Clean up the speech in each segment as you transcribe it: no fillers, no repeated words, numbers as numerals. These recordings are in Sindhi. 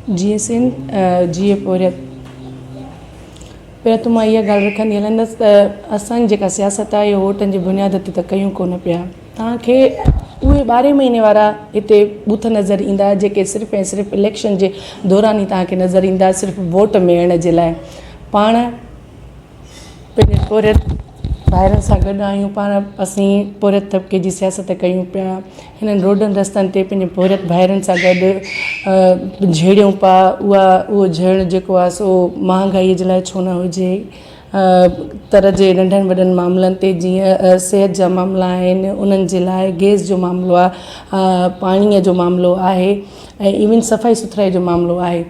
جيئي سنڌ جيئي پورهيت. پهريان ته مان اها ڳالهه رکندي هلندس ته اسان جي جيڪا سياست آهي اها ووٽن جي بنياد تي ته ڪيون ڪونه پيا. توهان کي اهي ٻارهين مهيني وارا هتي بوٿ نظر ايندا جيڪي صرف ۽ صرف اليڪشن جي دوران ئي توهان کي نظر ايندا صرف ووٽ ميڙڻ جي لاء. پاڻ پنهنجي پورهيت ڀائرن سان گڏ آهيون پاڻ اسين پورهيت طبقي جي سياست ڪيون پيا هنن روڊن رستن تي پنهنجي پورهيت ڀائرن سان گڏ جهيڙيون پيا اها اهو جهيڙ جيڪو آهي سو مهانگائي جي لاء ڇو نه هجي تر جي ننڍن وڏن معاملن تي جيئن صحت جا معاملا آهن انهن جي لاء گئس جو معاملو آهي پاڻيء جو معاملو آهي ۽ ايون صفائي سٿرائي جو معاملو آهي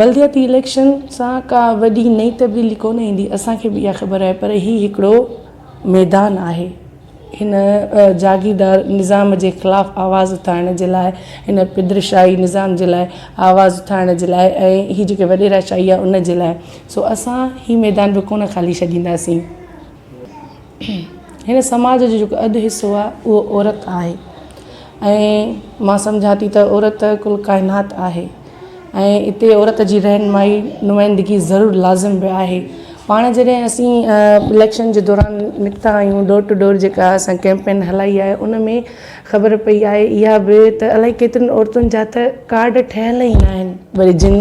بلدياتي اليڪشن سان ڪا وڏي نئين تبديلي ڪونه ايندي اسان کي به اها خبر آهي پر هي هڪڙو ميدان آهي هن جاگيردار نظام جي خلاف آواز اٿارڻ جي لاء هن پدرشاهي نظام جي لاء آواز اٿارڻ جي لاء ۽ هي جيڪي وڏيرا شاهي آهي ان جي لاء سو اسان هي ميدان به ڪونه خالي ڇڏينداسين. هن سماج جو جيڪو اڌ حصو آهي اهو عورت آهي ۽ مان سمجهان ٿي ته عورت ڪل ڪائنات آهي ۽ اتي عورت جي رهنمائي نمائندگي ضرور لازم به آهي پاڻ جڏهن اسين اليڪشن جي دوران نڪتا آهيون ڊور ٽو ڊور جيڪا اسان ڪيمپين هلائي آهي ان ۾ خبر پئي آهي اها به ته الائي ڪيترين عورتن جا ته ڪارڊ ٺهيل ئي نه آهن وري جن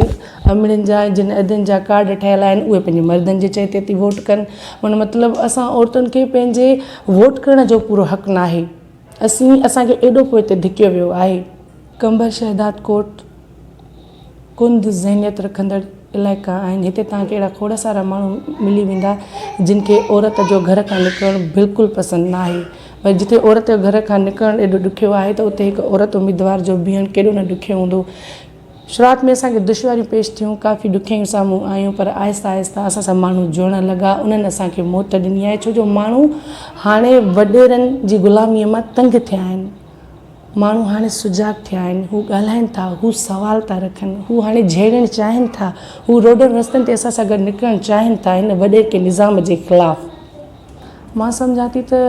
امڙين جا ۽ جن ادين جا ڪارڊ ٺهيل آهن اهي پنهنجي مردن جي چئي تي ٿي ووٽ ڪن ان مطلب اسان عورتن کي پنهنجي ووٽ ڪرڻ جو پورو حق ناهي اسين اسان کي ايڏو پوئتي ڌڪيو ويو آهي. قمبر شهداد ڪوٽ ڪنڌ ذهنيت رکندڙ علائقا آهن هتي توهان کي اهڙا کوڙ سارا ماڻهو ملي ويندا جن کي عورت جو گهر کان نڪرڻ بلڪل پسند ناهي پر جتي عورت جو گهر کان نڪرڻ ايڏو ڏکيو آهي ته اتي هڪ عورت اميدوار جو بيهڻ ڪيڏو نه ڏکيو هوندو شروعات ۾ اسان کي دشواريون پيش ٿيون، ڪافي ڏکيائيون سامهون آيون پر آهستي آهستي اسان سان ماڻهو جڙڻ لڳا، انهن اسان کي موٽ ڏني آهي ڇو جو ماڻهو هاڻي وڏيرن جي غلاميء مان تنگ ٿيا آهن، ماڻهو هاڻي سجاڳ ٿيا آهن، هو ڳالهائين ٿا، هو سوال ٿا رکن، هو هاڻي جهيڙڻ چاهين ٿا، هو روڊن رستن تي اسان سان گڏ نڪرڻ چاهين ٿا هن وڏيرڪي نظام جي خلاف. مان سمجهان ٿي ته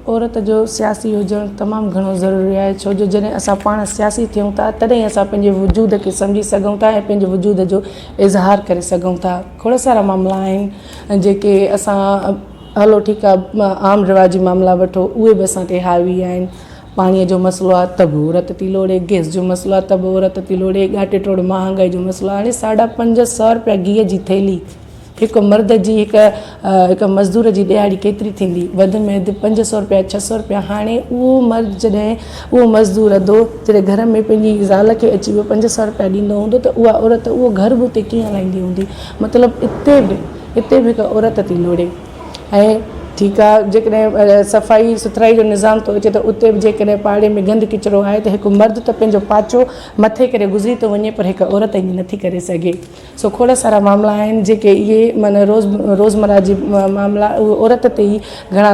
عورت جو سياسي هجڻ تمام گهڻو ضروري آهي ڇو جو جڏهن اسان پاڻ سياسي ٿيون ٿا تڏهن اسان پنهنجي وجود کي سمجهي سگهون ٿا ۽ پنهنجي وجود جو اظهار ڪري سگهون ٿا کوڙ سارا معاملا آهن جيڪي اسان هلو ٺيڪ آهي عام رواجي معاملا وٺو اهي به اسان تي حاوي آهن پاڻي جو مسئلو آهي ته به عورت ٿي لوڙي گئس جو مسئلو آهي ته به عورت ٿي لوڙي ڳاٽي ٽوڙ مهانگائي جو مسئلو آهي هاڻي ساڍا 500 روپيا گيهه جي ٿيلهي هڪ مرد جي هڪ هڪ مزدور جي ڏهاڙي ڪيتري ٿيندي وڌ ۾ وڌ 500 روپيا 600 روپيا هاڻي اهو مرد جڏهن اهو مزدور اڌو جڏهن گهر ۾ پنهنجي زال کي اچي اهو 500 روپيا ڏيندو هوندو ته اها عورت اهو گهر به اتي ڪيئن هلائيندي هوندي مطلب اتي به اتي به هڪ عورت ٿي لوڙي ۽ ٺيڪ آ جيڪڏهن صفائي سٿرائي جو نظام ٿو اچي ته اتي به جيڪڏهن پاڙي ۾ گند ڪچرو آهي ته هڪ مرد ته پنهنجو پاچو مٿي ڪري گذري ٿو وڃي پر هڪ عورت ائين نٿي ڪري سگهي. سو کوڙ سارا معاملا آهن جيڪي اهي معنيٰ روز روزمره جي معاملا اهي عورت تي ئي گهڻا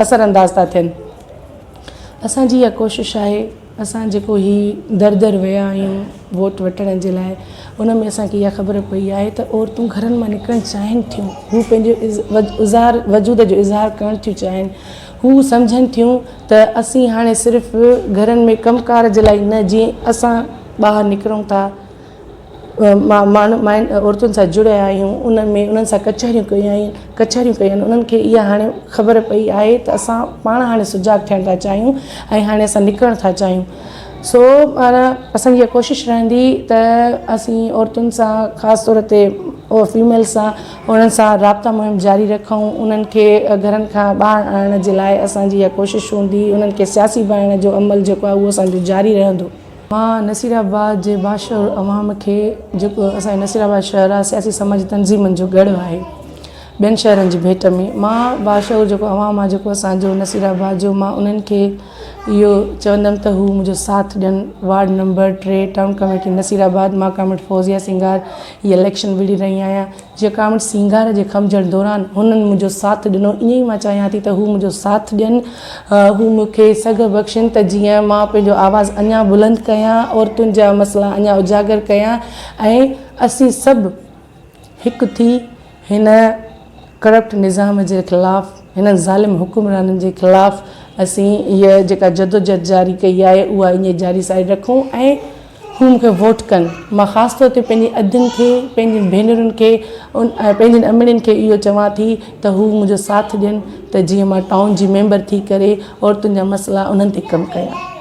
اثر انداز ٿا ٿين. اسان جي اها ڪوشش آهي اسان جيڪو هي در در ويا آهيون ووٽ وٺڻ جي لاء ان ۾ اسان کي اها خبر پئي آهي ته عورتون گهرن مان نڪرڻ چاهين ٿيون هو پنهنجو اظهار وجود جو اظهار ڪرڻ ٿيون چاهين هو سمجهن ٿيون ته اسين هاڻي صرف گهرن ۾ ڪم ڪار جي لاء نه جيئن اسان ٻاهر نڪرون ٿا ماڻهو عورتن سان جڙيا آهيون ان ۾ انهن سان ڪچهريون ڪيون آهن ڪچهريون ڪيون آهن انهن کي اها هاڻي خبر پئي آهي ته اسان پاڻ هاڻي سجاڳ ٿيڻ ٿا چاهيون ۽ هاڻي اسان نڪرڻ ٿا چاهيون سو اسان جي اها ڪوشش رهندي ته اسين عورتن سان خاص طور تي فيميل سان انهن سان رابطا مهم جاري رکون انهن کي گهرن کان ٻاهر آڻڻ جي لاء اسان جي اها ڪوشش هوندي انهن کي سياسي بڻائڻ جو عمل جيڪو آهي اهو اسان جو جاري رهندو. مان نصير آباد جي باشعور عوام کي جيڪو اسان جو نصير آباد شهر آهي سياسي سماجي تنظيمن جو ڳڙهه آهي ٻين شهرن جي ڀيٽ ۾ مان باشعور جيڪو عوام آهي جيڪو اسان جو نصير آباد جو مان انهن کي اهو چوندم ته هو منهنجو ساٿ ڏين ward number 3 town committee Nasirabad مان ڪامريڊ فوزيه سينگار هي اليڪشن وڙهي رهي آهيان جيئن ڪامريڊ سينگار جي کنڀجڻ دوران هنن منهنجو ساٿ ڏنو، ائين ئي مان چاهيان ٿي ته هو منهنجو ساٿ ڏين، هو مون کي سگهه بخشين ته جيئن مان پنهنجو آواز اڃا بلند ڪيان، عورتن جا مسئلا اڃا اجاگر ڪيان ۽ اسين سڀ هڪ ٿي هن ڪرپٽ نظام جي خلاف، هنن ظالم حڪمرانن جي خلاف اسين هيء جيڪا جدوجهد جاري ڪئي آهي، اها ائين جاري ساري رکون ۽ هو مون کي ووٽ ڪن. مان خاص طور تي پنهنجي ادين کي، پنهنجين ڀينرن کي ۽ پنهنجين امڙين کي اهو چوان ٿي ته هو منهنجو ساٿ ڏين ته جيئن مان ٽائون جي ميمبر ٿي ڪري عورتن جا مسئلا انهن تي ڪم ڪيان.